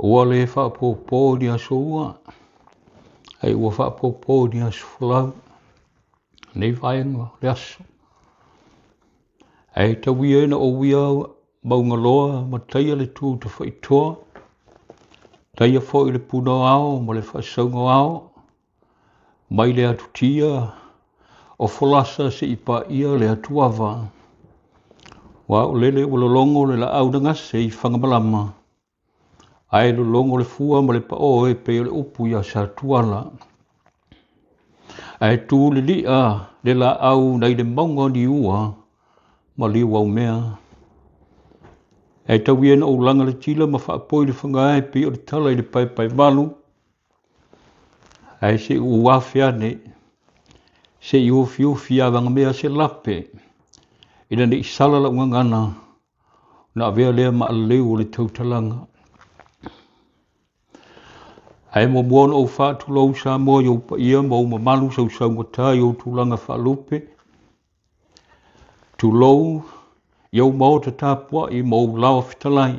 Ua le faapopo i ni aso ua, ae ua faapopo i ni aso folau, nei vaega o le aso. Ae tau ia ina ou ia maugaloa ma taia le tu tafaitoa, taia foi le puna o ao ma le faasauga o ao, mai le atutia o folasa seia paia le atuava. Aua o lele ua lologo le laau na gase i Fagamalama, ae lologo le fua ma le pao e pei o le upu ia Satuala. Ae tu lilia le laau nai le mauga o Niua ma Liuaumea. Ae tau ia ina ou laga le tila ma faapoi le fagae e pei o le tala i le paepaevalu, ae se i ou afe ane, se i ufiufi avagamea se lape, ina ne i sala lau gagana, ona avea lea ma aleleu o le tautalaga. Ae muamua ona ou faatulou Samoa i ou paia ma ou mamalu sausaugata i ou tulaga faalupe, tulou i ou maota tapuai ma ou laoa fetalai,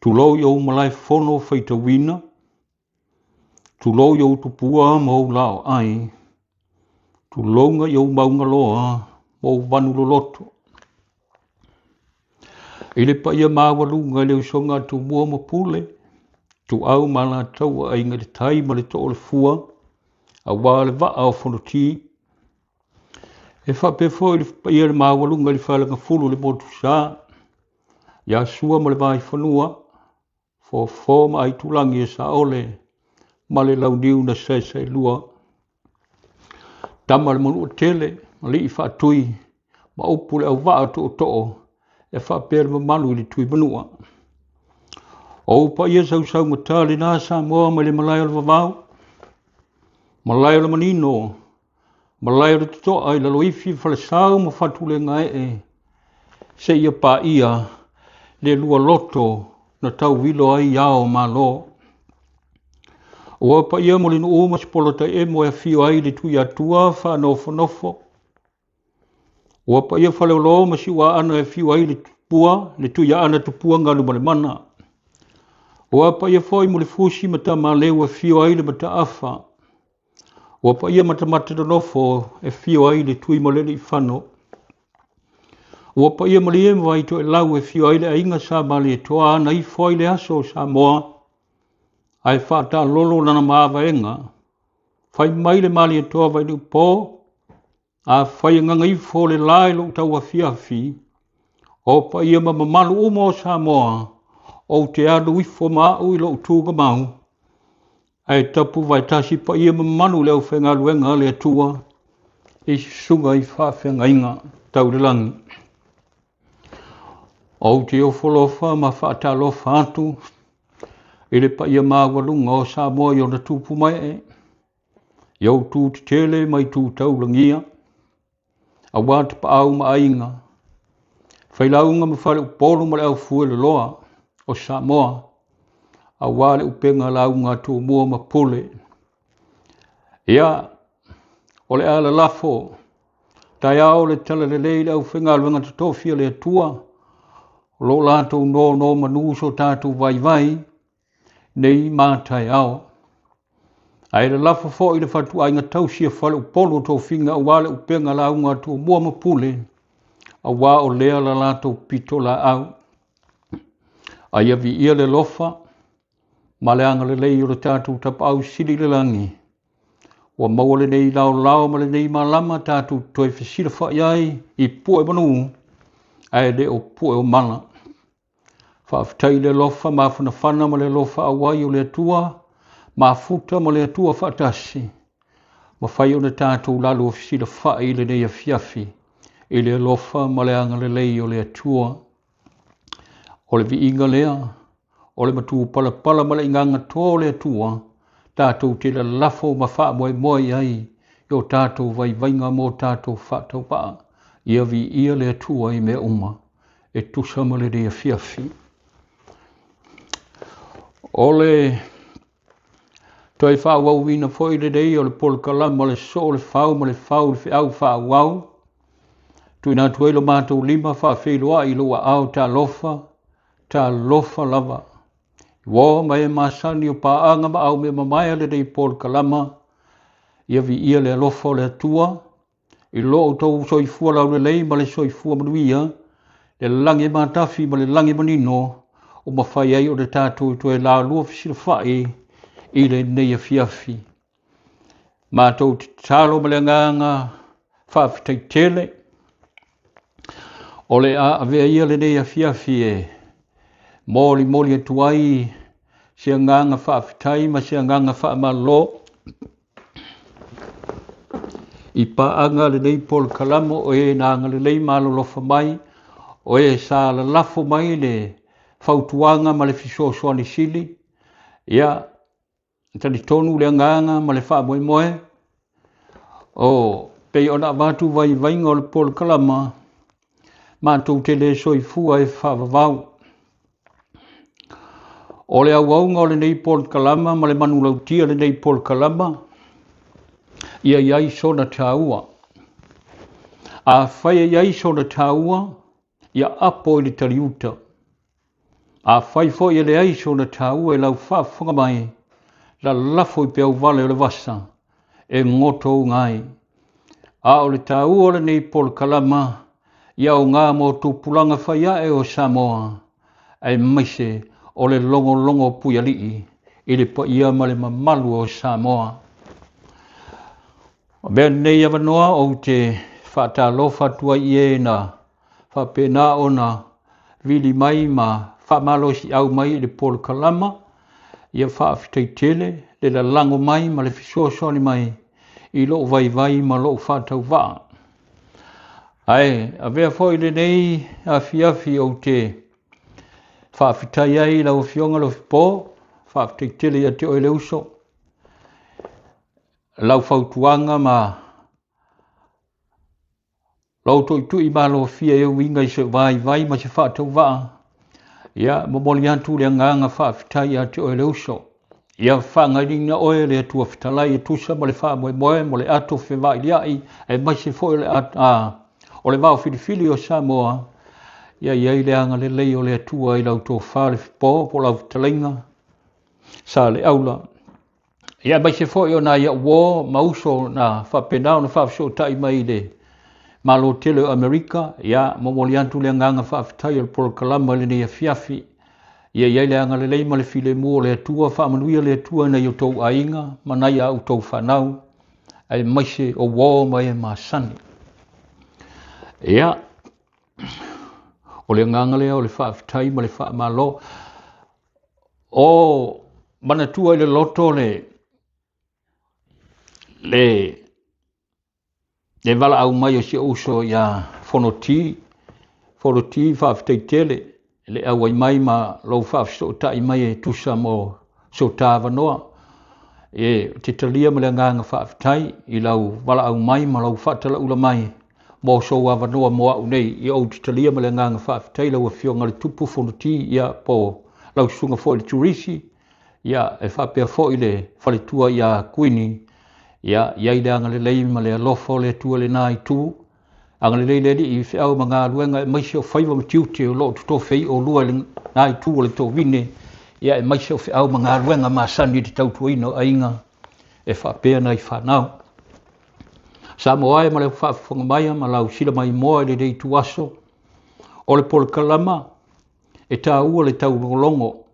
tulou i ou malae fono faitauina, tulou i ou tupua ma ou laoai, tulouna i ou maugaloa ma ou vanu loloto. I le paia maualuga i le usoga a Tumua ma Pule, Ituau ma Alataua, Aiga i le Tai ma le Too o le Fua, aua le vaa o Fonoti. E faapea foi le paia le maualuga i le Falagafulu le Motusa, ia Sua ma le Vaifanua, Fofo ma Aitulagi e Saole ma le Launiu na Saesaelua. Tama le Manuatele, Alii Faatui ma upu le auvaa tootoo e faapea le mamalu i le Tuimanua. O ou paia sausaugata lena Samoa mai le malae o le vavau, malae o le manino, malae o le totoa i Laloifi, Falesau ma Fatulegaee, seia paia le lua loto na tauilo ai ao o Malo. Ua paia Mulinuu ma Sepolataemo e afio ai le Tuiatua faanofonofo. Ua paia Faleolo ma Siuaana e afio ai le Tupua, le Tuiaana Tupua Galumalemana. Ua paia foi Mulifusi ma Tamaleu e afio ai le Mataafa. Ua paia Matamata Nonofo e afio ai le Tuimaleleifano. Ua paia Malie ma Vaitoelau e afio ai le Aiga Sa Malietoa na ifo ai le aso o Samoa ae faataalolo lana mavaega. Fai mai le Malietoa Vainiupo, afai e gagaifo le la i lou tauafiafi, o paia ma mamalu uma o Samoa, ou te alu ifo ma au i lou tugamau, ae tapu vaetasi paia ma mamalu i le aufaigaluega a le Atua i susuga i faafeagaiga tau le lagi. Ou te ofo alofa ma faatalofa atu i le paia maualuga o Samoa i ona tupu mae, i ou tu tetele ma i tu taulagia, aua tapaau ma aiga, failauga ma faleupolu ma le aufueloloa o Samoa, aua le upega lauga a Tumua ma Pule. Ia, o le a lalafo taeao le talalelei i le aufaigaluega totofi a le Atua, o lo o latou nonomanu so tatou vaivai nei ma taeao. Ae lalafo foi le fatuaiga tausi a faleupolu o tofiga aua le upega lauga a Tumua ma Pule, aua o lea la latou pito laau. Aia viia le alofa ma le agalelei o le tatou tapaau sili i le lagi, ua maua lenei laolao ma lenei malama tatou toe fesilafai ai i pue manu, ae le o pue o mala. Faafetai i le alofa mafanafana ma le alofa auai o le Atua, mafuta ma le Atua faatasi, mafai ona tatou lalo fesilafai i lenei afiafi i le alofa ma le agalelei o le Atua. O le viiga lea, o le matupalapala ma le igagatoa o le Atua, tatou te lalafo ma faamoemoe ai i o tatou vaivaiga mo tatou faatauvaa. Ia viia le Atua i mea uma e tusa ma lenei afiafi. O le toe faaauauina foi lenei o le polokalama le soo le fau ma le fau le feau faaauau, tuuina atu ai lo matou lima faafeiloai i lou aao talofa, talofa lava. Uo ma e masani o paaga ma au mea mamae a lenei polokalama, ia viia le alofa o le Atua i lo outou soifua laulelei ma le soifua manuia, le lagi e matafi ma le lagi manino, ua mafai ai ona tatou toe lalua fesilafai i lenei afiafi. Matou te tatalo ma le agaga faafetai tele, o le a avea ia lenei afiafi e molimoli atu ai se agaga faafetai ma se agaga faamalo i paaga lenei polokalama o e na agalelei ma alolofa mai, o e sa lalafo mai le fautuaga ma le fesoasoani sili. Ia, e talitonu le agaga ma le faamoemoe o pei ona avatu vaivaiga o le polokalama, matou te le soifua e faavavau. O le auauga o lenei polokalama ma le manulautia o lenei polokalama, ia i ai sona taua. Afai e i ai sona taua, ia apo i le taliuta. Afai foi e leai sona taua i lau faafofoga mai, lalafo i peauvale o le vasa e gotouga ai. A o le taua o lenei polokalama, ia aoga mo tupulaga faiae o Samoa, aemaise o le logologo puialii i le paia ma le mamalu o Samoa. O mea lenei avanoa ou te faatalofa atu ai i e na faapena ona vili mai ma faamalosiau mai i le polokalama, ia faafetai tele le lalago mai ma le fesoasoani mai i lou vaivai ma lou faatauvaa. Ae avea foi lenei afiafi ou te faafetai ai i lau Afioga Lofipo, faafetai tele ia te oe le uso, lau fautuaga ma Lou tuitui malofia e uiga i se vaivai ma se faatauvaa, ia momoli atu le agaga faafetai ia te oe le uso. Ia faagaeleina oe e le Atua Fetalai e tusa ma le faamoemoe mo le ato fevailiai aemaise foi o le, a, o le vao filifili o Samoa, ia i ai le agalelei o le Atua i lau tofa le fipo po o lau fetalaiga Saleaula. Ia aemaise foi o nai au uo ma uso na faapena ona faafesootai mai i le Malo tele o Amerika, ia momoli atu le agaga faafetai o le polokalama i lenei afiafi. Ia i ai le agalelei ma le filemu o le Atua, faamanuia le Atua i nai o outou aiga ma nai a outou fanau, aemaise o uo ma e masani. Ia, o le agaga lea o le faafetai ma le faamalo. O manatua i le loto le le le valaau mai o si ou uso ia Fonoti, Fonoti faafetai tele le auai mai ma lou faafesootai mai e tusa mo so ta avanoa. E te talia ma le agaga faafetai i lau valaau mai ma lau faatalaula mai mo sou avanoa mo au nei. Ia ou te talia ma le agaga faafetai lau Afioga le Tupu Fonoti, ia po lau susuga foi le Turisi, ia e faapea foi le faletua ia Kuini, ia i ai le agalelei ma le alofa o le Atua i lena itu. Agalelei le Alii i feau ma galuega aemaise o faiva ma tiute o lo o totofi ai oulua i lena itu o le tovine, ia aemaise o feau ma galuega masani i le tautuaina o aiga e faapea nai fanau. Samoa e ma le faafofoga mai ma lau sila maimoa i lenei ituaso o le polokalama e taua le taulogologo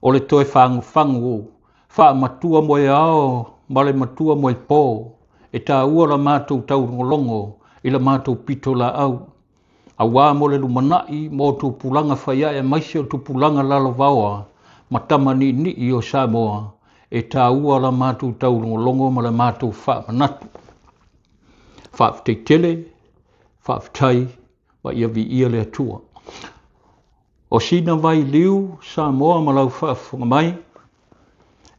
o le toe fagufagu faamatua moe ao ma le matua moe po e taua la matou taulogologo i la matou pitolaau aua mo le lumanai mo tupulaga faiae aemaise o tupulaga lalovaoa ma tama niinii o Samoa e taua la matou taulogologo ma la matou faamanatu. Faafetai tele, faafetai ma ia viia le Atua. O sina vailiu Samoa ma lau faafofoga mai,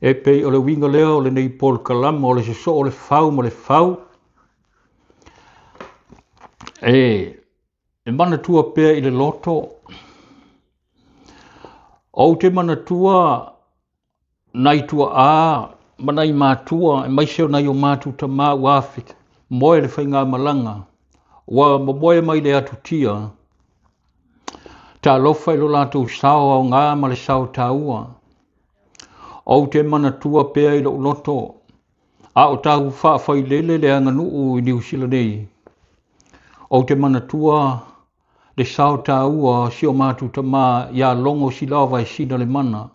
e pei o le uiga lea o lenei polokalama o le sosoo o le fau ma le fau, e manatua pea i le loto. Ou te manatua nai tuaa ma nai matua aemaise o nai o matou tama ua afe moe le faigamalaga ua momoe mai le atutia. Talofa i lo latou sao aoga ma le sao taua. Ou te manatua pea i lou loto, a o tau faafailele le aganuu i Niu Sila nei. Ou te manatua le sao taua o si o matou tama ia Logo Silao Vaesina Lemana,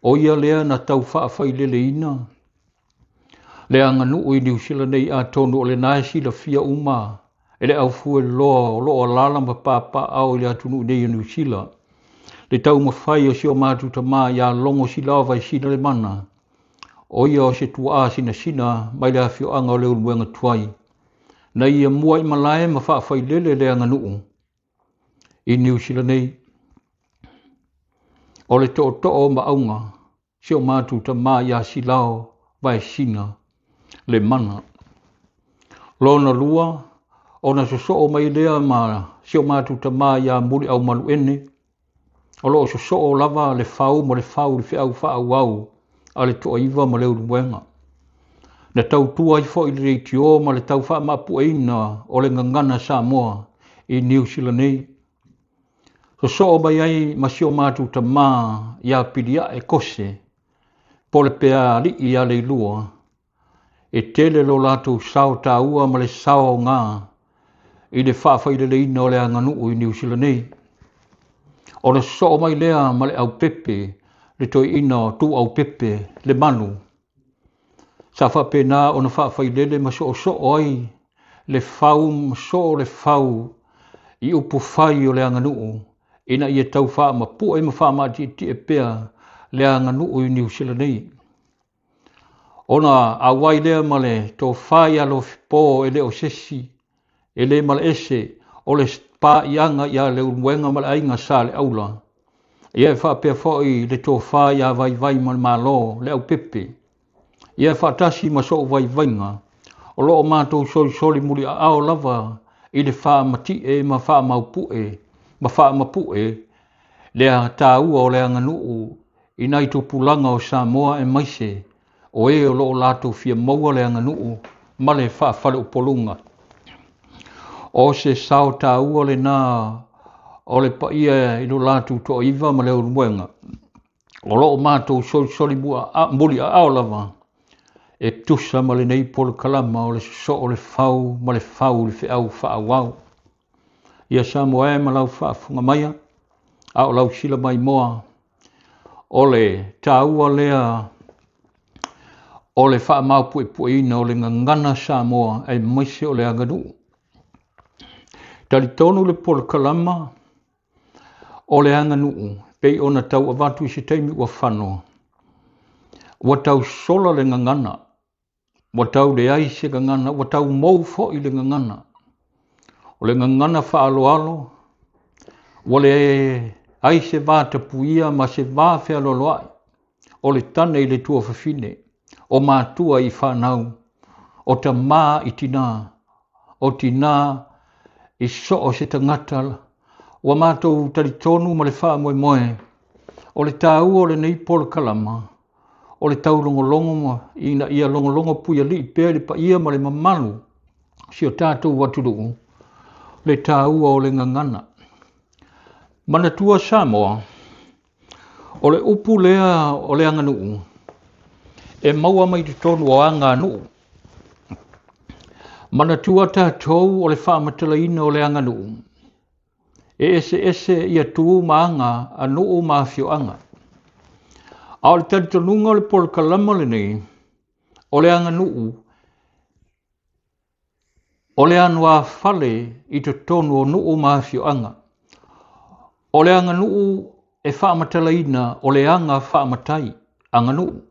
ʻO ia lea na tau faafaileleina le aganuu i Niu Sila nei, atonu o lena e silafia uma e le aufueloloa o lo o alaala ma papaaao i le atunuu nei o Niu Sila le taumafai o si o matou tama ia Logo Silao Vaesina Lemana, ʻo ia o se tuaa sinasina mai le afioaga o Leulumoega tuai, na ia muaimalae ma faafailele le aganuu i Niu Sila nei. O le tootoo o Maauga, si o matou tama ia Silao Vaesina Lemana. Lona lua, ona sosoo mai lea ma si o matou tama ia Muliaumaluene, o lo o sosoo lava le fau ma le fau i le feau faaauau a le Toaiva ma Leulumoega. Na tautua ai foi le leitio ma le tau faamapueina o le gagana Samoa i Niu Sila nei. Sosoo mai ai ma si o matou tama ia Piliae Kose, po o le Peaali'i ia Leilua, e tele lo latou sao taua ma le sao aoga i le faafaileleina o le aganuu i Niu Sila nei. Ona sosoo mai lea ma le Aupepe, le toeaina o Tuuaupepe Lemalu, sa faapena ona faafailele ma soosoo ai le fau ma soo le fau i upu fai o le aganuu ina ia tau faamapue ma faamaatietie pea le aganuu i Niu Sila nei. Ona auai lea ma le tofa ia Lofipo e le o sesi e le malaese o le paaiaga ia Leulumoega ma le aiga Saleaula, ia e faapea foi le tofa ia Vaivai ma le Malo Leaupepe, ia faatasi ma sou vaivaiga, o lo o matou solisoli muliaao lava i le faamatie ma faamaupue ma faamapue le taua o le aganuu i nai tupulaga o Samoa aemaise o e o lo o latou fia maua le aganuu ma le faafaleupoluga. O se sao taua lena o le paia i lo latou toaiva ma Leulumoega, o lo o matou solisoli muliaao lava e tusa ma lenei polokalama o le sosoo o le fau ma le fau i le feau faaauau. Ia Samoa e ma lau faafofoga maia, a o lau sila maimoa, o le taua lea o le faamaopuepueina o le gagana Samoa aemaise o le aganuu. Talitonu le polokalama o le aganuu pei ona tau avatu i se taimi ua fano, ua tau sola le gagana, ua tau leai se gagana, ua tau mou foi le gagana. O le gagana faaaloalo, ua leai se va tapuia ma se va fealoaloai, o le tane i le tuafafine, o matua i fanau, o tamā i tinā, o tinā i soo se tagata. Ua matou talitonu ma le faamoemoe o le taua o lenei polokalama o le taulogologo ina ia logologo puialii pea i le paia ma le mamalu o si o tatou atunuu le taua o le gagana. Manatua Samoa, o le upu lea o le aganuu e maua mai totonu o aganuu. Manatua tatou o le faamatalaina o le aganuu e eseese ia tu ma aga a nuu ma afioaga. A o le talitonuga o le polokalama lenei o le aganuu o le anuafale i totonu o nuu ma afioaga. O le aganuu e faamatalaina o le aga faamatai, aganuu.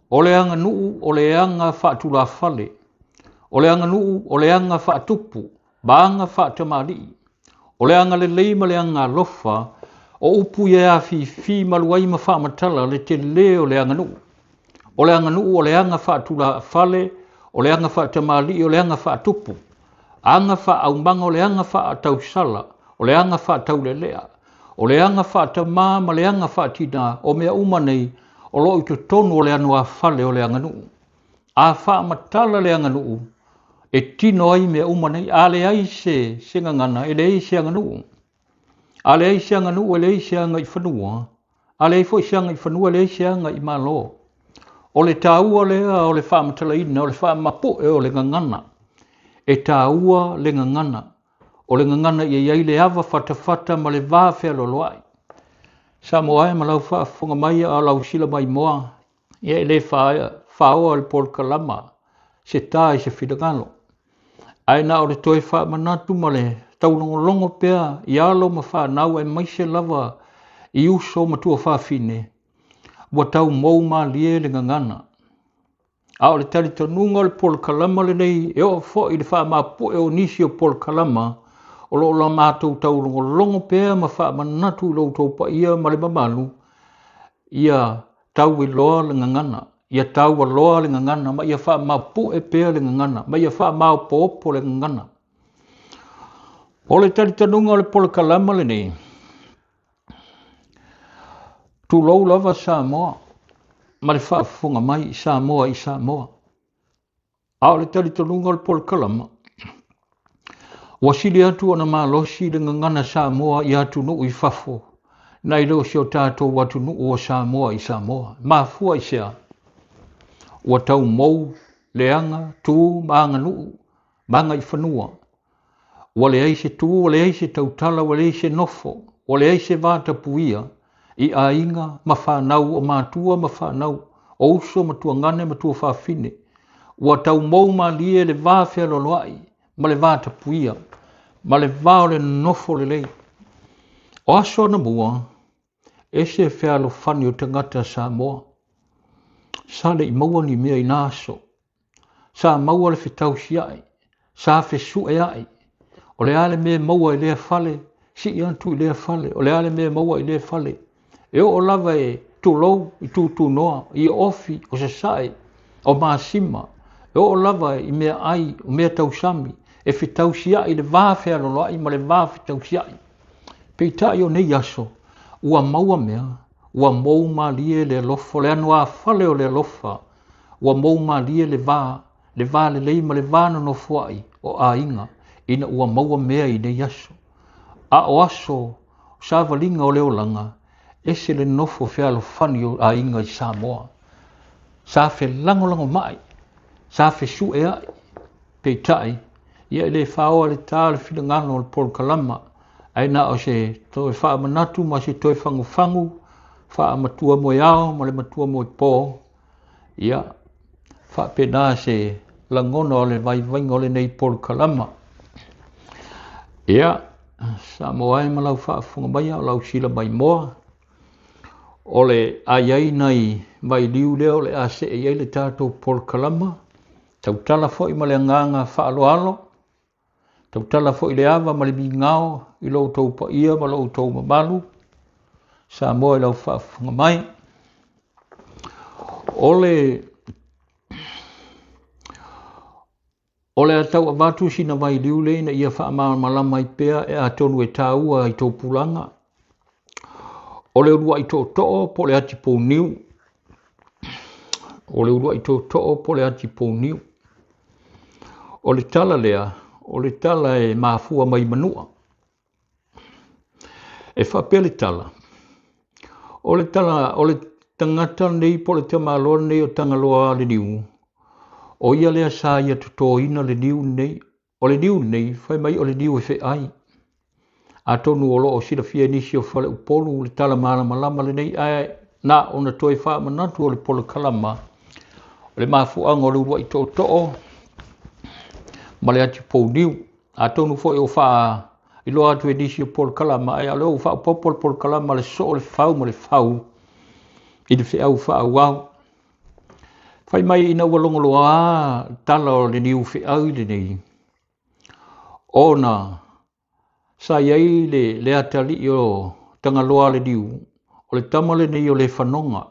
O le aganuu o le aga faatulafale. O le aganuu o le aga faatupu ma aga faatamalii. O le aga lelei ma le aga alofa, o upu ia e afifi malu ai ma faamatala le telē o le aganuu. O le aganuu o le aga faatulafale, o le aga faatamalii, o le aga faatupu, aga faaaumaga, o le aga faatausala, o le aga faataulelea, o le aga faatamā ma le aga faatinā, o mea uma nei o lo o i totonu o le anuafale o le aganuu. A faamatala le aganuu, e tino ai mea uma nei. A leai se gagana, e leai se aganuu. A leai se aganuu e leai se agaifanua, a leai foi se agaifanua e leai se agaimalo. O le taua lea o le faamatalaina o le faamapue o le gagana. E taua le gagana. O le gagana ia i ai le ava fatafata ma le va fealoaloai. Samoa e ma lau faafofoga mai a o lau sila maimoa, ia e le faoa le polokalama se ta i se finagalo. Ae na o le toe faamanatu ma le taulogologo pea i alo ma fanau aemaise lava i uso ma tuafafine, ua tau mou malie le gagana. A o le talitonuga o le polokalama lenei e oo foi i le faamapue o nisi o polokalama o lo o la matou taulogologo pea ma faamanatu i lo outou paia ma le mamalu, ia tauiloa le gagana, ia taualoa le gagana, ma ia faamapue pea le gagana, ma ia faamaopoopo le gagana. O le talitonuga o le polokalama lenei, tulou lava Samoa ma le faafofoga mai i Samoa i Samoa. A o le talitonuga o le polokalama, ua sili atu ona malosi le gagana Samoa i atunuu i fafo nai lo si o tatou atunuu o Samoa i Samoa. Mafua i sea, ua tau mou leaga, tu ma aganuu ma agaifanua. Ua leai se tu, ua leai se tautala, ua leai se nofo, ua leai se vatapuia i aiga ma fanau o matua ma fanau, o uso ma tuagane ma tuafafine. Ua tau mou malie le va fealoaloai ma le vatapuia ma le va o le nofo lelei. O aso anamua, ese fealofani o tagata Samoa. Sa le i maua ni mea i na aso. Sa maua le fetausiai, sa fesueai. O le a le mea e maua i lea fale, sii atu i lea fale, o le a le mea e maua i lea fale. E oo lava e tulou i tutunoa, i ofi, o sasae, o masima, e oo lava i meaai, o mea tausami, e fetausiai le va fealoaloai ma le va fetausiai. Peitai o nei aso, ua maua mea, ua mou malie le alofa, o le anoāfale o le alofa, ua mou malie le va, le va lelei ma le va nonofoai o aiga, ina ua maua mea i nei aso. A o aso savaliga o le olaga, ese le nofo fealofani o aiga i Samoa. Sa felagolagomai, sa fesueai, peitai, ia e le faoa le ta o le finagalo o le polokalama, ae na o se toe faamanatu ma se toe fagufagu, faamatua moeao ma le matua moepo, ia faapena se lagona o le vaivaiga o lenei polokalama. Ia, Samoa e ma lau faafofoga mai a o lau sila maimoa, o le a i ai nai vailiu lea o le a see i ai le tatou polokalama, tautala foi ma le agaga faaaloalo, tautala foi i le ava ma le migao i lo outou paia ma lo outou mamalu, Samoa i lau faafofoga mai. O le O le a tau avatu sina vailiu lea ina ia faamalamalama ai pea e atonu e taua i tou pulaga. O le uluai tootoo po o le ati pouniu. O le uluai tootoo po o le ati pouniu. O le tala lea, o le tala e mafua mai Manua. E faapea le tala, o le tala, o le tagata lenei po o le tamaloa lenei o Tagaloa le niu, o ia lea sa ia totoina le niu lenei. O le niu lenei, fai mai o le niu e feai. Atonu o lo o silafia e nisi o Faleupolu le tala malamalama lenei, ae na ona toe faamanatu o le polokalama o le mafuaaga o le uluai tootoo ma le ati pouniu. Atonu foi o faailoa atu e nisi o polokalama, ae o lea ua faaopoopo le polokalama le soo le fau ma le fau i le feau faaauau. Fai mai ina ua logoloa tala o le niu feau lenei, ona sa i ai le atalii o Tagaloa le niu, o le tama lenei o le fanoga.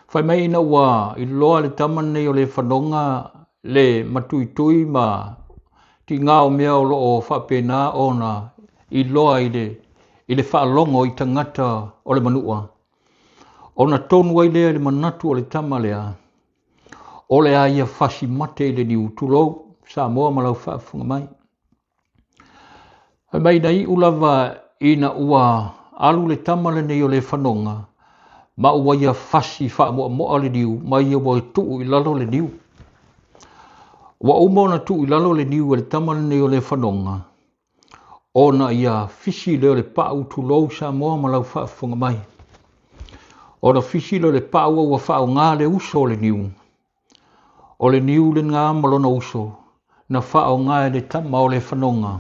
Fai mai ina ua iloa le tama lenei o le fanoga le matuitui ma tiga o mea o lo o faapena ona iloa i le faalogo i tagata o le manua, ona tonu ai lea i le manatu o le tama lea, o le a ia fasi mate i le niu. Tulou, Samoa ma lau faafofoga mai. Fai mai na iu lava ina ua alu le tama lenei o Lefanoga ma ua ia fasi faamoamoa le niu ma ia ua tuu i lalo le niu. Ua uma ona tuu i lalo le niu e le tama lenei o Lefanoga, ona ia fisi lea o le pau, tulou Samoa ma lau faafofoga mai. Ona fisi lea o le pau ua faaaoga le uso o le niu. O le niu lena ma lona uso na faaaoga e le tama o Lefanoga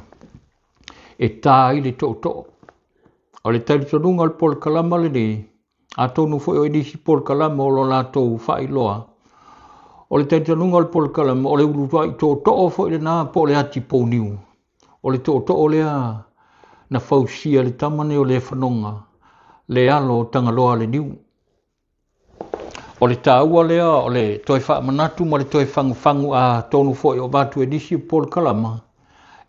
e ta ai le tootoo. O le talitonuga o le polokalama lenei, atonu foi o nisi polokalama o lo latou faailoa, o le talitonuga o le polokalama o le uluai tootoo foi lena po o le ati pouniu. O le tootoo lea na fausia le tama nei o Lefanoga, le alo o Tagaloa le niu. O le taua lea o le toe faamanatu ma le toe fagufagu atonu foi o avatu e nisi o polokalama,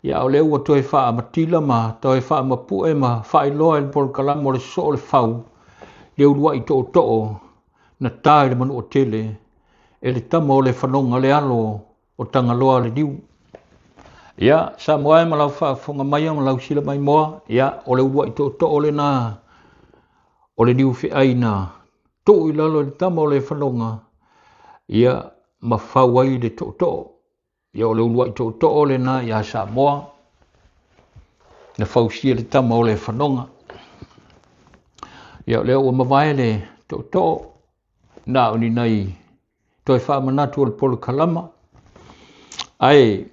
ia o lea ua toe faamatila ma toe faamapue ma faailoa e le polokalama o le sosoo o le fau, le uluai tootoo na ta i le Manuatele e le tama o Lefanoga, le alo o Tagaloa le niu. Ia, Samoa e ma lau faafofoga maia ma lau sila maimoa, ia, o le uluai tootoo lena o le niu feai na tuu i lalo i le tama o Lefanoga, ia, ma fau ai le tootoo. Ia, o le uluai tootoo lena ia Samoa na fausia le tama o Lefanoga. Ia, o lea ua mavae le tootoo, na o ni nai toe faamanatu o le polokalama, ae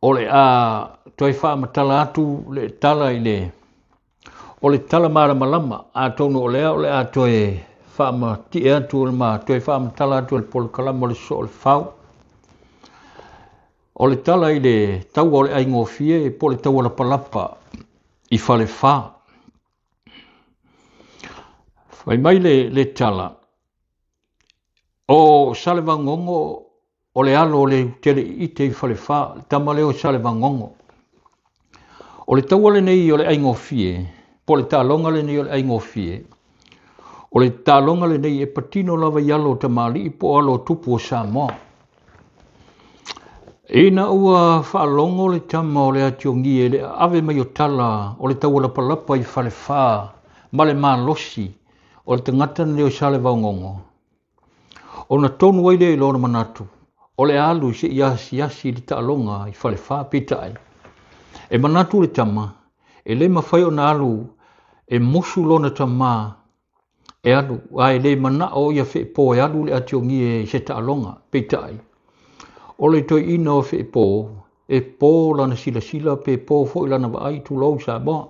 o le a toe faamatala atu le tala i le o le tala malamalama, atonu o lea o le a toe faamatie atu ma toe faamatala atu le polokalama o le sosoo o le fau. O le tala i le taua o le aigofie po o le taua lapalapa i Falefa. Fai mai le tala, o Salevagogo o le alo o le utele iite i Falefa, le tama lea o Salevagogo. O le taua lenei o le aigofie, po o le taaloga lenei o le aigofie, o le taaloga lenei e patino lava i alo o tamalii po o alo o tupu o Samoa. Ina ua faalogo le tama o le Atiogie i le ave mai o tala o le taua lapalapa i Falefa ma le malosi o le tagata lenei o Salevaogogo, ona tonu ai lea i lona manatu, o le alu se i asiasi i le taaloga i Falefa. Peitai, e manatu le tama, e le mafai ona alu e musu lona tama e alu, ae le manao ia Feepo e alu le Atiogie i se taaloga. Peitai, o le toeaina o Feepo, e po lana silasila pe po foi lana vaai, tulou Samoa.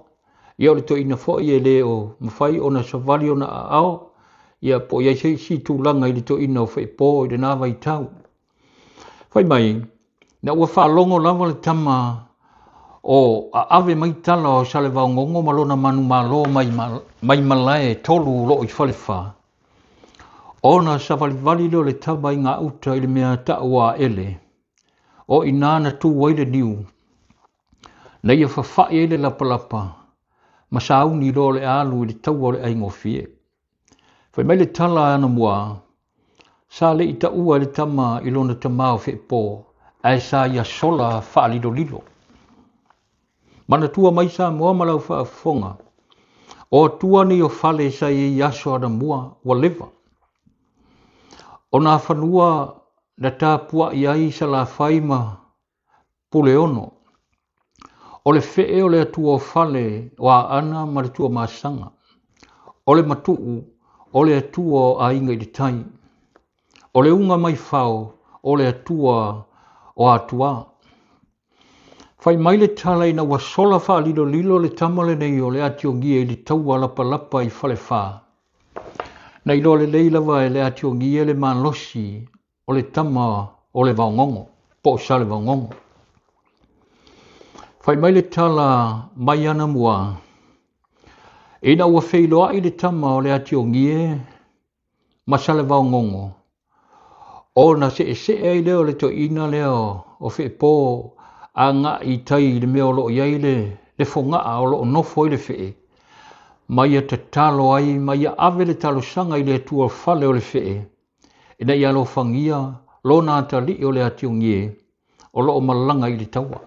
Ia o le toeaina foi e le o mafai ona savali ona aao, ia po o i ai se isi tulaga i le toeaina o Feepo i lena vaitau. Fai mai, na ua faalogo lava le tama o aave mai tala o Salevaogogo ma lona manumalo mai malae tolu o loo i Falefa, ona savalivali lea o le tama i gauta i le mea tau a ele, o ina na tu ai le niu, na ia fafai ai le lapalapa, ma sauni loa le alu i le taua o le aigofie. Fai mai le tala anamua, sa le i taua e le tama i lona tama o Feepo, ae sa ia sola faalilolilo. Manatua mai Samoa ma lau faafofoga, o atua nei o fale sa i ai aso anamua ua leva. O nā fanua na tapuai ai Salafai ma Puleono. O le fee o le atua o fale o Aana ma le Tuamasaga. O le matuu o le atua o Aiga i le Tai. O le unga mai fao o le atua o Atua. Fai mai le tala ina ua sola faalilolilo le tama lenei o le Atiogie i le taua lapalapa i Falefa. Na iloa lelei lava e le Atiogie le malosi o le tama o le Vaogogo, po o Salevaogogo. Fai mai le tala mai anamua, ina ua feiloai le tama o le Atiogie ma Salevaogogo, ona seesee ai lea o le toeaina lea o Feepo agai i tai i le mea o loo i ai le fogaa o loo nofo ai le fee, ma ia tatalo ai ma ia ave le talosaga i le Atua o fale o le fee, ina ia alofagia lona atalii o le Atiogie o loo malaga i le taua.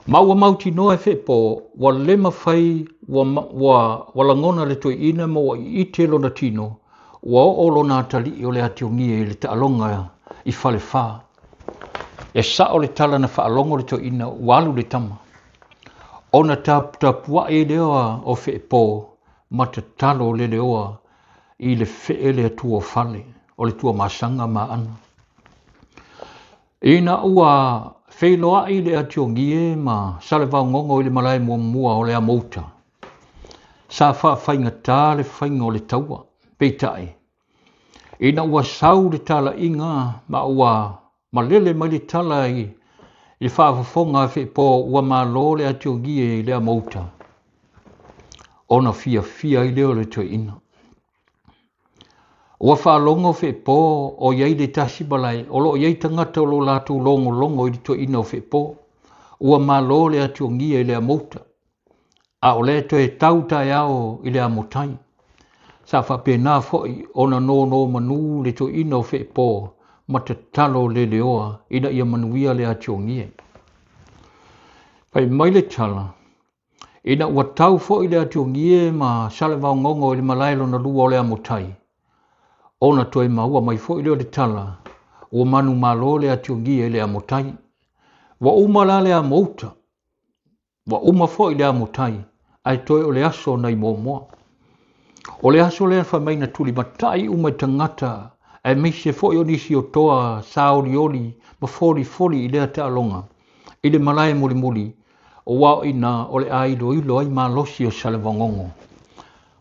Ma ua mautinoa e Feepo ua le mafai ua, ua, ua lagona le toeaina ma ua iite lona tino, ua oo lona atalii o le atiogie i le taaloga i Falefa. E sao le tala na faalogo le toeaina ua alu le tama. Ona taputapuai lea o Feepo ma tatalo leleoa i le fee le Atua o fale, o le Tuamasaga ma Aana. Ina ua feiloai le Atiogie ma Salevaogogo i le malae muamua o le Amouta, sa faafaigata le faiga o le taua. Peitai, ina ua sau le talaiga ma ua malele mai le tala i le faafofoga a Feepo ua malo le Atiogie i le Amouta, ona fiafia ai lea o le toeaina. Ua faalogo Feepo o i ai le tasi malae, o lo o i ai tagata o lo o latou logologo i le toeaina o Feepo. Ua malo le atiogia i le Amouta, a o lea toe tau taeao i le Amotai. Sa faapena foi ona nonomanu le toeaina o Feepo ma tatalo leleoa ina ia manuia le atiogie. Fai mai le tala, ina ua tau foi le atiogie ma Salevaogogo i le malae lona lua o le Amotai, ona toe maua mai foi lea o le tala, ua manumalo le atiogie i le Amotai. Ua uma la le Amouta, ua uma foi le Amotai, ae toe o le aso nai muamua. O le aso lea fai mai na tulimatai uma i tagata, aemaise foi o nisi o toa sa olioli ma folifoli i lea taaloga, i le malae mulimuli, aua o ina o le a iloilo ai malosi o Salevaogogo.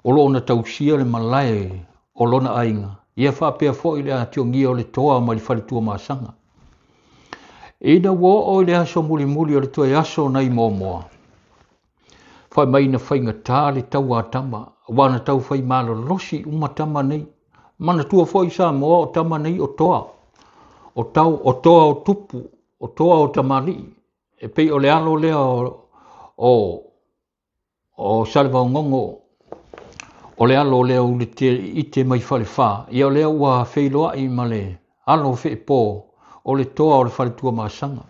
O lo o na tausia le malae o lona aiga, ia faapea foi le atiogia o le toa mai le fale Tuamasaga. Ina ua oo i le aso mulimuli o le toe aso nai muamua, fai mai na faigata le taua a tama, aua na tau fai malolosi uma tama nei. Manatua foi Samoa o tama nei o toa, o tau o toa o tupu, o toa o tamalii, e pei o le alo lea o Salevaogogo, o le alo lea o Uliite mai Falefa, ia o lea ua feiloai ma le alo o Feepo, o le toa o le fale Tuamasaga.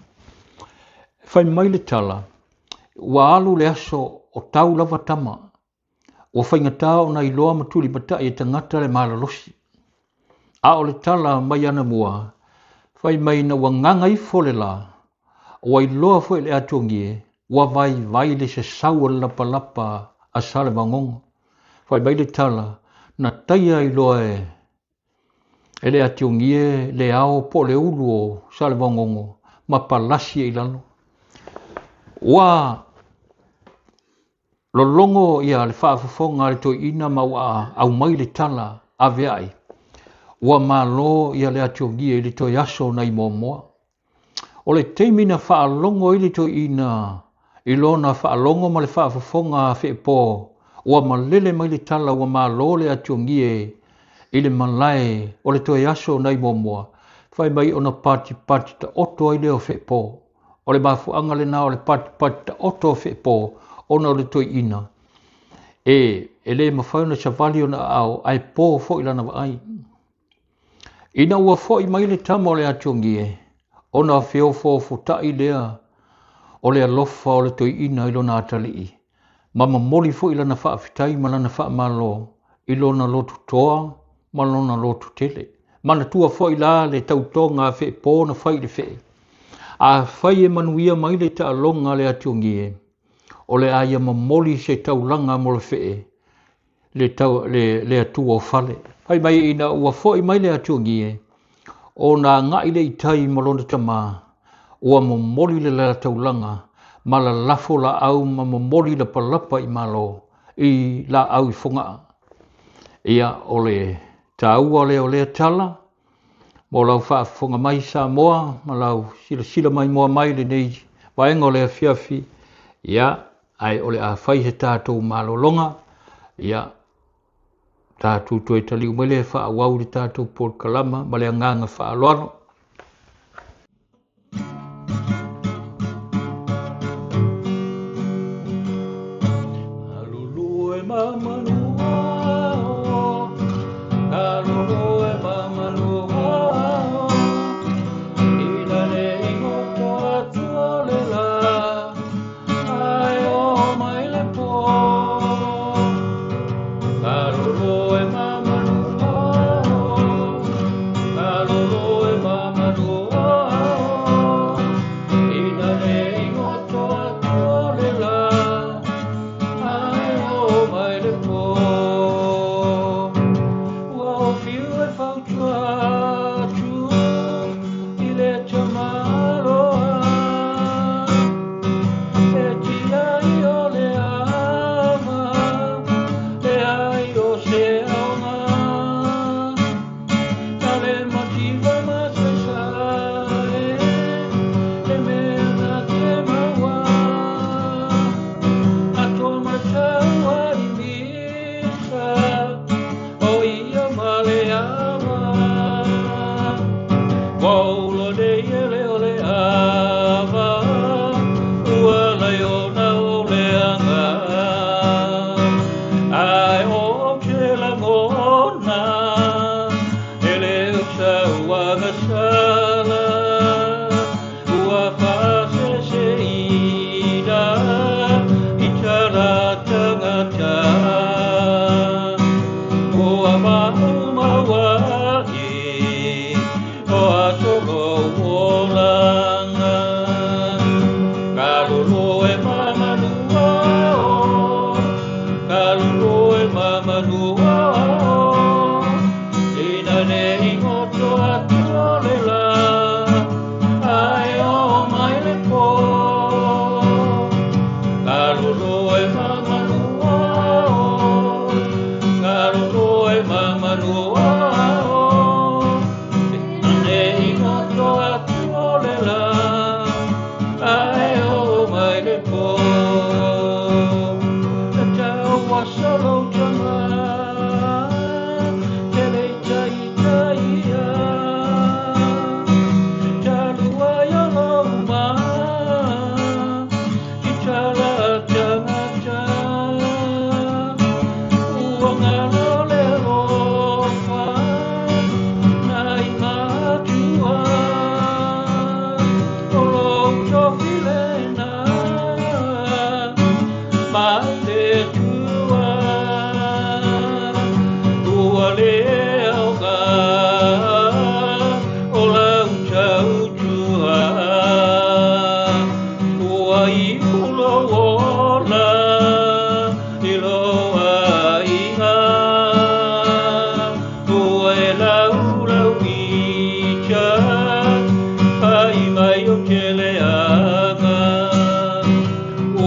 Fai mai le tala, ua alu le aso o tau lava tama, ua faigata ona iloa ma tulimatai e tagata le malolosi. A o le tala mai anamua, fai mai na ua gaga ifo le la, ua iloa foi le atiogie, ua vaivai le sasau o le lapalapa a Salevaogogo. Fai mai le tala, na taia iloa e le atiogie le ao po le ulu o Salevaogogo ma palasi e i lalo. Ua lologo ia le faafofoga a le toeaina ma ua aumai le tala aveai, ua malo ia le atiogie i le toe aso nai muamua. O le taimi na faalogo ai le toeaina i lona faalogo ma le faafofoga a Feepo, ua malele mai le tala ua malo le atiogie i le malae o le toe aso nai muamua, fai mai ona patipati taoto ai lea o Feepo. O le mafuaaga lena o le patipati taoto o Feepo, ona o le toeaina e le mafai ona savali ona aao, ae po foi lana vaai. Ina ua foi mai le tama o le atiogie, ona feofoofotai lea o le alofa o le toeaina i lona atalii, ma momoli foi lana faafetai ma lana faamalo i lona lotu toa ma lona lotu tele. Manatua foi la le tautoga a Feepo na fai i le fee. A fai e manuia mai le taaloga a le atiogie, o le a ia momoli se taulaga mo le fee, le Atua o fale. Fai mai ina ua foi mai le atiogie, ona agai le i tai ma lona tama, ua momoli le la taulaga, ma lalafo laau ma momoli lapalapa i malo, i laau i Fogaa. Ia o le taua lea o lea tala, mo lau faafofoga mai Samoa, ma lau silasila mai moa mai lenei vaega o le afiafi, ia, ae o le a fai se tatou malologa, ia, tatou toe taliu mai le faaauau le tatou polokalama ma le agaga faaaloalo. Alulu e mamanua, alulu e mamanua, ina ne i goto atu o le la,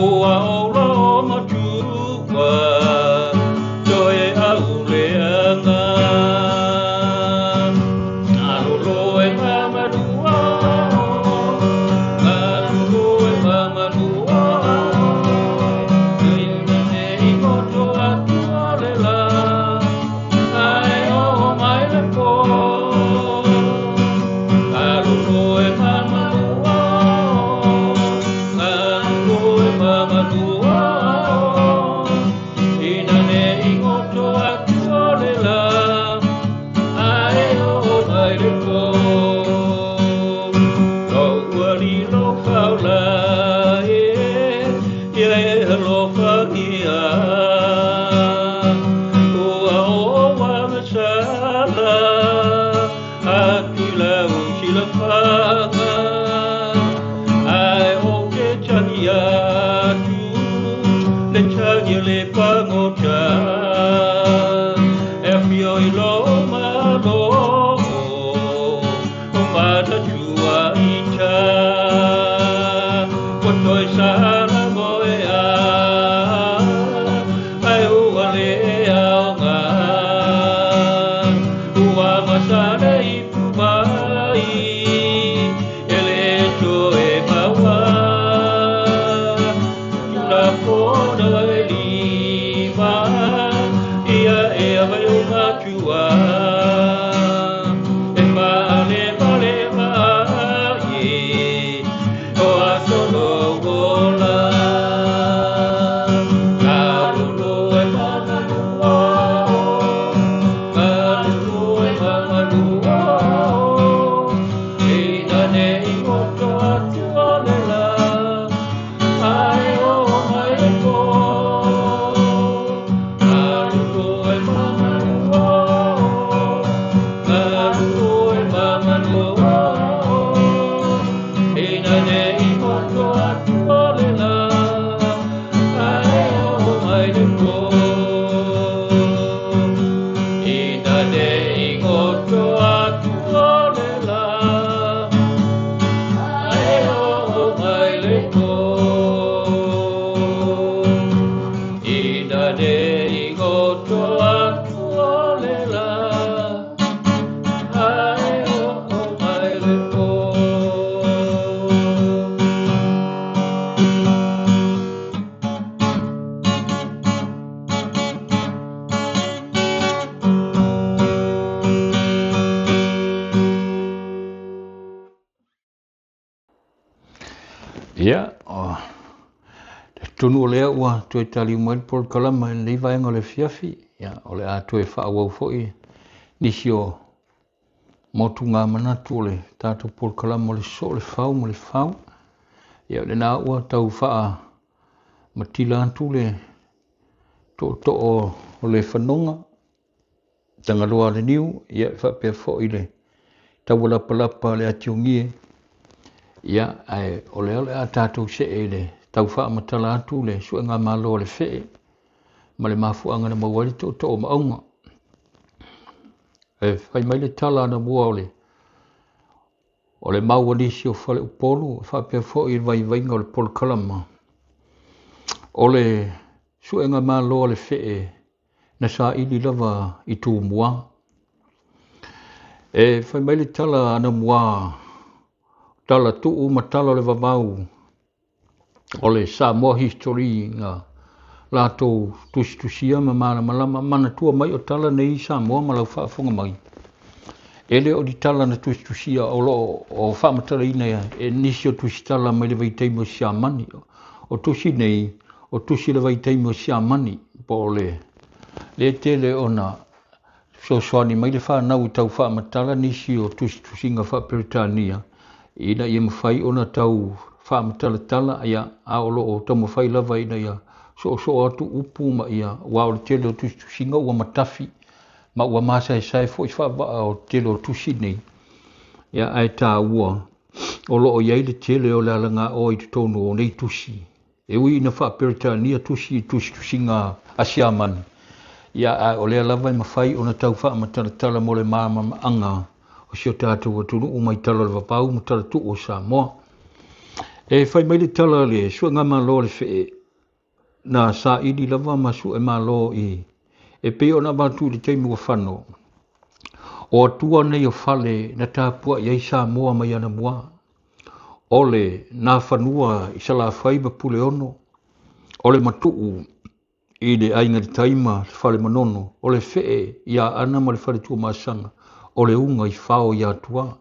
Ua ou loo matua toe auleaga. Galulue ma manuao, galulue ma manuao, ina nei goto atu o le la, ae oo mai le po. Galulue ma manuao, galulue ma manuao, ina nei goto atu o le la, ae oo mai le po. Lou ua lilo faula e, ia e alofagia. Ua oa masala atu i lau silafaga, ae ou te tagi atu le tagi a le pagota. E afio i lou malo o Matatua ita, ua toe sala moea ae ua le aoga. Ua masale ipu mai e le toe maua. Tulafono e lima ia e ava i ou matua, e faalemalema ai o aso lou ola. Galulue ma manuao, galulue ma manuao, ina nei goto atu o le la, ae oo mai le po. Galulue ma manuao, galulue ma manuao, ina nei goto atu o le la, ae oo mai le po. Ina nei goto atu o le la, ae oo mai le po. Ina nei goto atu o le la, ae oo mai le po. Ia, o tonu o lea ua toe taliu mai le polokalama i lenei vaega o le afiafi, ia, o le a toe faaauau foi nisi o motuga manatu o le tatou polokalama o le sosoo le fau ma le fau. Ia, o lena ua tau faamatila atu le tootoo o le fanoga, Tagaloa o le niu, ia e faapea foi le taualapalapa a le atiogie, ia, ae o lea o le a tatou see i le tau faamatala atu le suega malo a le fee ma le mafuaaga na maua ai le tootoo o Maauga. E fai mai le tala anamua o le o le mau a nisi o Faleupolu, e faapea foi i le vaivaiga o le polokalama, o le suega malo a le fee na saili lava i Tumua. E fai mai le tala anamua, tala tuu ma tala o le vavau o le Samoa History na latou tusitusia ma malamalama, manatua mai o tala nei Samoa ma lau faafofoga mai. E le o ni tala na tusitusia o loo o faamatalaina e nisi o tusitala mai le vaitaimi o Siamani. O tusi nei, o tusi le vaitaimi o Siamani, po o le le tele ona fesoasoani mai le fanau i tau faamatala nisi o tusitusiga faa-Peretania ina ia mafai ona tau faamatalatala, ia, a o loo taumafai lava ina ia soosoo atu upu ma ia, aua o le tele o tusitusiga ua matafi ma ua masaesae foi faavaa o tele o tusi nei, ia, ae taua o loo i ai le tele o le alagaoa i totonu o nei tusi. E ui ina faa-Peretania tusi i tusitusiga a Siamani, ia, ae o lea lava e mafai ona tau faamatalatala mo le malamalamaaga o si o tatou atunuu mai tala o le vavau ma tala tuu o Samoa. E fai mai le tala a le Suegamalo a le Fee, na saili lava ma suemalo i e pei ona avatu i le taimi ua fano. O atua nei o fale na tapuai ai Samoa mai anamua. O le Nafanua i Salafai ma Puleono, o le Matuu i le Aiga i le Tai ma le Fale Manono, o le Fee i Aana ma le Fale Tuamasaga, o le Uga i Fao i Atua.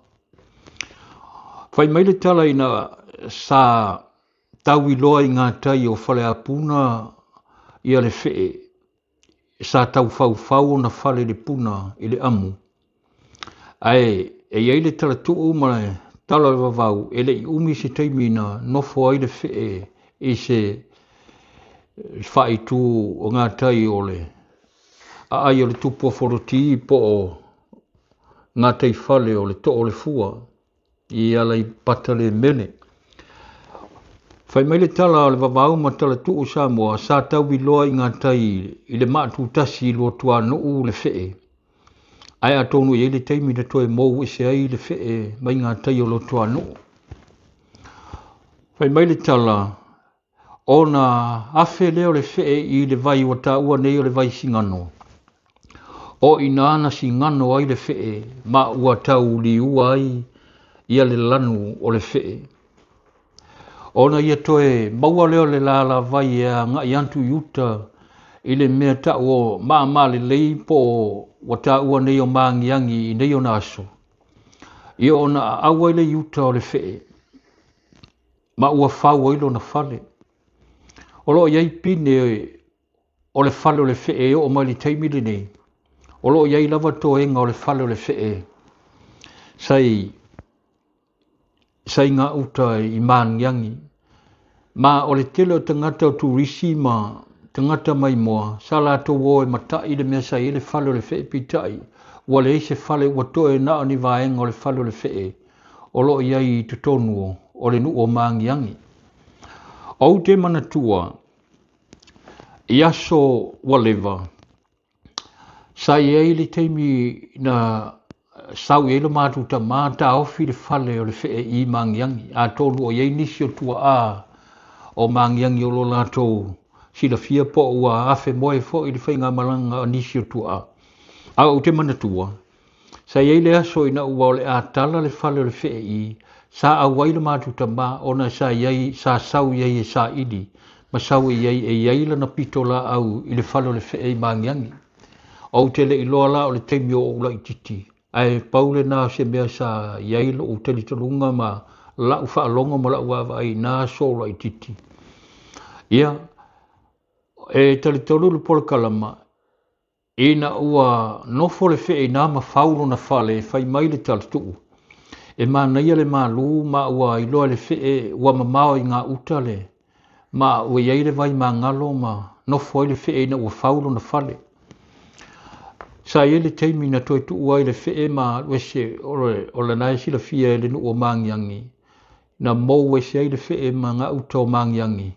Fai mai le tala ina sa tauiloa i gatai o Faleapuna ia le Fee, sa tau faufau ona fale i le puna i le amu, ae e i ai le talatuu ma le tala o le vavau e le i umi se taimi na nofo ai le Fee i se faaitu o gatai o le aai o le tupu o Foloti po o gataifale o le Too o le Fua i Aleipata le mele. Fai mai le tala o le vavau ma talatuu Samoa sa tauiloa i gatai i le maatutasi i Luatuanuu le Fee, ae atonu e i ai le taimi na toe mou ese ai le Fee mai gatai o Luatuanuu. Fai mai le tala, ona afe lea o le Fee i le vai ua taua nei o le vai sigano. O i ina na sigano ai le Fee ma ua tau liua ai ia le lanu o le Fee. Ona ia toe maua lea o le lālāvai e agai atu i uta i le mea tau o Maamalelei po o ua taua nei o Maagiagi i nei ona aso, ia ona aau ai lea i uta o le Fee ma ua fau ai lona fale. O lo o i ai pine o le fale o le Fee e oo mai le taimi lenei, o lo o i ai lava toega o le fale o le Fee sai sai gauta i Maagiagi. Ma o le tele o tagata o turisi ma tagata maimoa sa latou o e matai le mea sa i ai le fale o le Fee, peitai ua leai se fale, ua toe na o ni vaega o le fale o le Fee o lo o i ai i totonu o le nuu o Maagiagi. Ou te manatua i aso ua leva, sa i ai le taimi na sau i ai lo matou tama taofi le fale o le Fee i Maagiagi, atonu o i ai nisi o tuaa o Maagiagi o lo latou silafia po o ua afe moe foi le faigamalaga a nisi o tuaa. A ou te manatua, Sa i ai le aso ina ua o le a tala le fale o le Fee i, sa auai le matou tama ona sa i ai, sa sau i ai e saili ma sau i ai e i ai lana pito laau i le fale o le Fee i Maagiagi. Ou te le iloa la o le taimi o ou laititi, ae pau lena o se mea sa i ai lou talitonuga ma la'u faalogo ma la'u vaavaai i na aso o laititi. Ia, e talitonu le polokalama, Ina ua nofo le fee ina ma fau lona fale e fai mai le talatuu, e manaia le malu ma ua iloa e le fee ua mamao i gauta le ma ua i ai le vai magalo ma nofo ai le fee ina ua fau lona fale. Sa i ai le taimi na toe tuu ai le fee ma alu ese o lena e silafia e le nuu o Maagiagi na mou ese ai le fee ma gauta o Maagiagi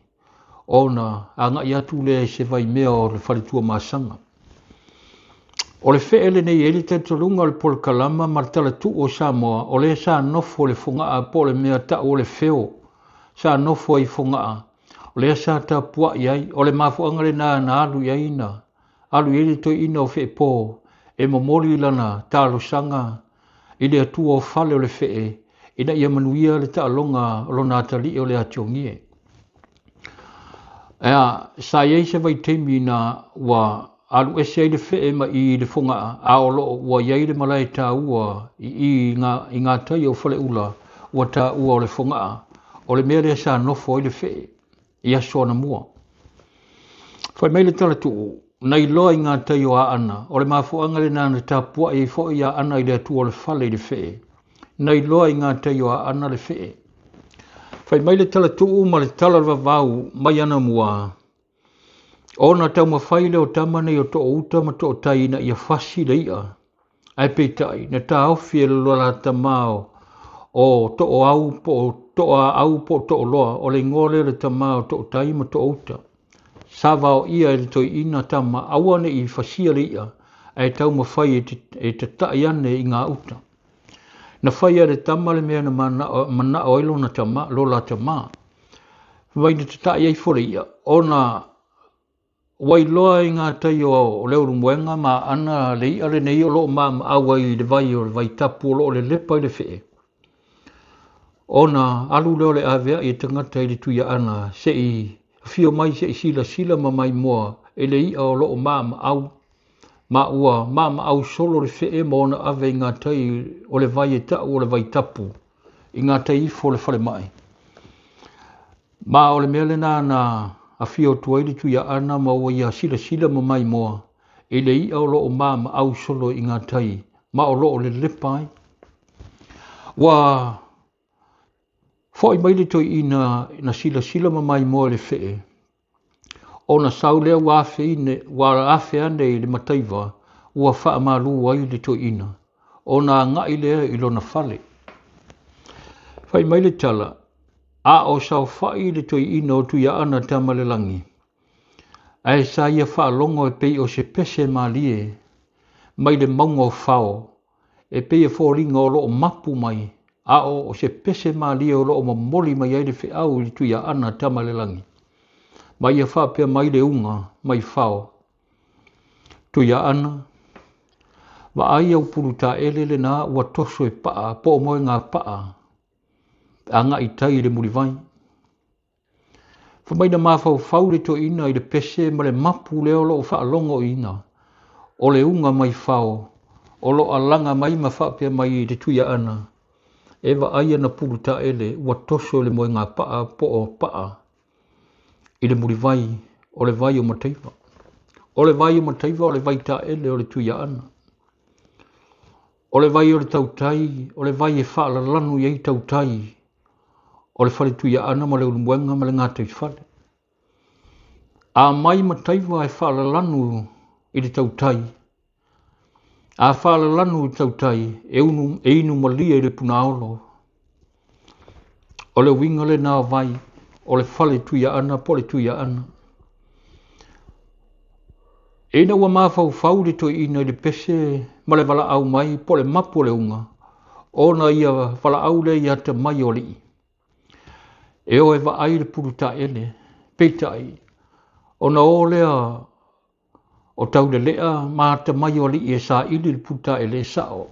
ona agai atu lea i se vaimea o le faletuamasaga. O le fee lenei e i ai le talitonuga o le polokalama ma le talatuu o Samoa, o lea sa nofo le Fogaa po o le mea tau o le feo, sa nofo ai i Fogaa, o lea sa tapuai ai, o le mafuaaga lena na alu i ai na alu i ai le toeaina o Feepo e momoli lana talosaga i le Atua o fale o le Fee ina ia manuia le taaloga o lona atalii o le Atiogie. Ea, sa i ai se vaitaimi na ua alu ese ai le Fee ma i le Fogaa, a o lo o ua i ai le malae taua i i i gatai o Faleula ua taua o le Fogaa, o le mea lea sa nofo ai le Fee i aso anamua. Fai mai le talatuu, na iloa i gatai o Aana, o le mafuaaga lena na tapuai ai foi Aana i le Atua o le fale i le Fee. Na iloa i gatai o Aana le Fee. Fai mai le talatuu ma le tala o le vavau mai anamua, ona taumafai lea o tama nei o Toouta ma Tootai ina ia fasi le i'a, ae peitai na taofi e le la tama o Tooau po o Toaau po o Tooloa, o le igoa lea o le tama o Tootai ma Toouta. Sa vaoia e le toeaina tama aua ne i fasia le i'a, ae taumafai e tatai ane i gauta. Na faia e le tama le mea na manao ai lona tama, lo la tama. Fai mai na tata'i aifo le i'a ona ua iloa i gatai o Leulumoega ma Aana le i'a lenei o lo o maamaau ai i le vai o le vaitapu o lo o lelepa i le fe'e, ona alu lea o le avea'i e tagata i le Tuiaana se i afio mai se i silasila ma maimoa i le i'a o lo o maamaau, ma ua maamaau solo le fe'e ma ona ave i gatai o le vai e ta'u o le vaitapu i gatai ifo o le falemai. Ma o le mea lena na afio atu ai le Tuiaana ma ua ia silasila ma maimoa i le i'a o lo o maamaau solo i gatai ma o lo o lelepa ai. Ua fo'i mai le toeaina na silasila ma maimoa i le fe'e, ona sau lea ua afe, ua afe ane i le Mataiva ua faamalu ai le toeaina, ona agai lea i lona fale. Fai mai le tala, a o saofa'i le toeaina o Tuiaana Tamalelagi, ae sa ia faalogo e pei o se pese malie mai le mauga o Fao, e pei e foliga o lo o mapu mai, a o se pese malie o lo o momoli mai ai le feau i le Tuiaana Tamalelagi, ma ia faapea mai le uga mai Fao, Tuiaana, vaai au pulutaele lena ua toso e pa'a po o moega pa'a aga'i tai i le mulivai. Fai mai na mafaufau le toeaina i le pese ma le mapu lea o lo o faalogoina o le uga mai Fao o lo o alaga mai ma faapea mai i le Tuiaana, e vaai ana pulutaele ua toso i le moega pa'a po o pa'a i le mulivai o le vai o Mataiva. O le vai o Mataiva o le vai taele o le Tuiaana. O le vai o le tautai, o le vai e faalalanu i ai tautai o le fale Tuiaana ma le Ulumoega ma le gataifale. A mai Mataiva e faalalanu i le tautai, a faalalanu i le tautai, e, unu, e inu malie i le punaolo. O le uiga lena o vai, o le fale Tuiaana po o le Tuiaana. Ina ua mafaufau le toeaina i le pese ma le valaau mai po o le mapu o le uga, ona ia valaau lea i atamai o alii, e o e vaai le pulutaele, peitai, ona o lea o Taulelea ma atamai o alii e saili le pulutaele e sa'o,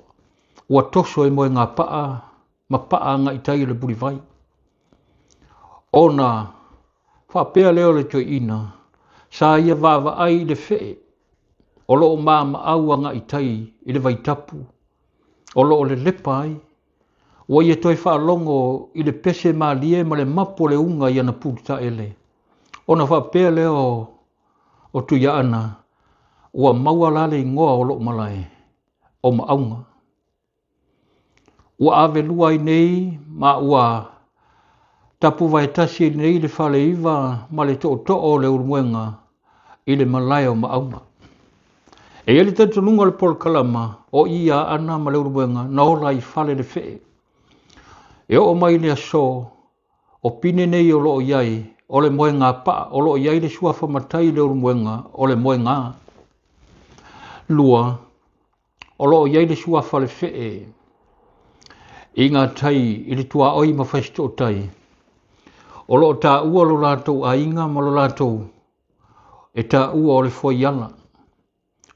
ua toso e moega pa'a ma pa'a agai tai o le mulivai. Ona faapea lea o le toeaina, sa ia vaavaai i le fe'e o lo o maamaau agai tai i le vaitapu o lo o lelepa ai, ua ia toe faalogo i le pese malie ma le mapu o le uga i ana pulutaele. Ona faapea lea o Tuiaana, ua maua la le igoa o lo'u malae o Maauga. Ua avelua ai nei ma ua tapuvaetasi ai nei le Faleiva ma le tootoo o le Ulumoega i le malae o Maauga. E i ai le talitonuga o le polokalama o i ia Aana ma le Ulumoega na ola i fale le fe'e. E oo mai le aso o pine nei o lo o i ai o le moega pa'a, o lo o i ai le suafa matai i le Ulumoega o le moegā. Lua, o lo o i ai le suafa le fe'e i gatai i le tuaoi ma Fasitootai, o lo o taua lo latou aiga ma lo latou e taua o le Fuaiala.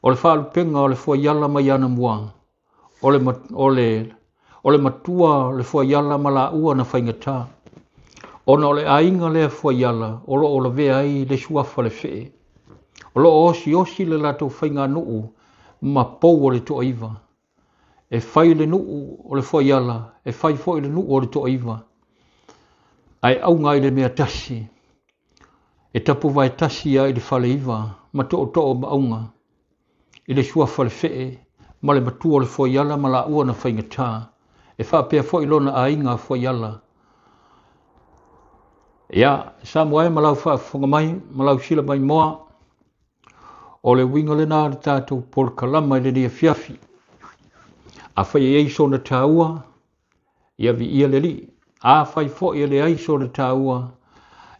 O le faalupega o le Fuaiala mai anamua, o le, o le, o le matua o le Fuaiala ma laua na faigata. Ona o le aiga lea Fuaiala o lo o lavea ai le suafa le fe'e. O lo o osiosi le latou faiganuu ma pou o le Toaiva. E fai le nuu o le Fuaiala, e fai foi le nuu o le Toaiva. Ae auga i le mea tasi, e tapuvaetasi ai i le Faleiva ma tootoo o Maauga, i le suafa le fe'e ma le matua o le Fuaiala ma laua na faigata, e faapea foi lona aiga Fuaiala. Ia, Samoa e ma lau faafofoga mai ma lau sila maimoa, o le uiga lena o le tatou polokalama i lenei afiafi. Afai e i ai sona taua, ia viia le Alii. Afai foi e leai sona taua,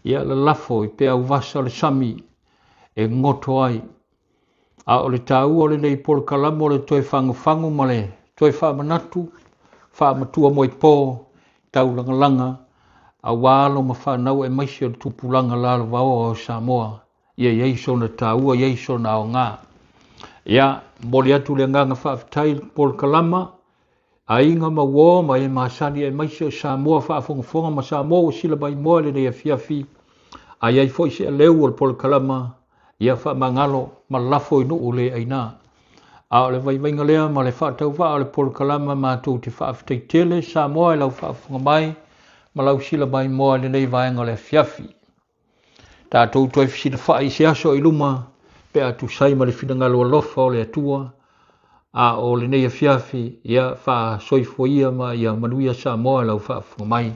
ia lalafo i peau vasa o le sami e goto ai. A o le taua o lenei polokalama o le toe fagufagu ma le toe faamanatu, faamatua moepo, taulagalaga, aua alo ma fanau aemaise o le tupulaga lalovaoa o Samoa, ia i ai sona taua, i ai sona aoga. Ia, momoli atu le agaga faafetai i le polokalama, aiga ma uo ma e masani aemaise o Samoa faafogafoga ma Samoa ua sila maimoa i lenei afiafi, a i ai foi se aleu o le polokalama, ia faamagalo ma lafo i nuu le aina. A o le vaivaiga lea ma le faatauvaa o le polokalama matou te faafetai tele Samoa i lau faafofoga mai ma lau sila maimoa i lenei vaega o le afiafi. Tatou toe fesilafai i se aso i luma pe a tusai ma le finagalo alofa o le Atua. A o lenei afiafi, ia faasoifua ia ma ia manuia Samoa i lau faafofoga mai.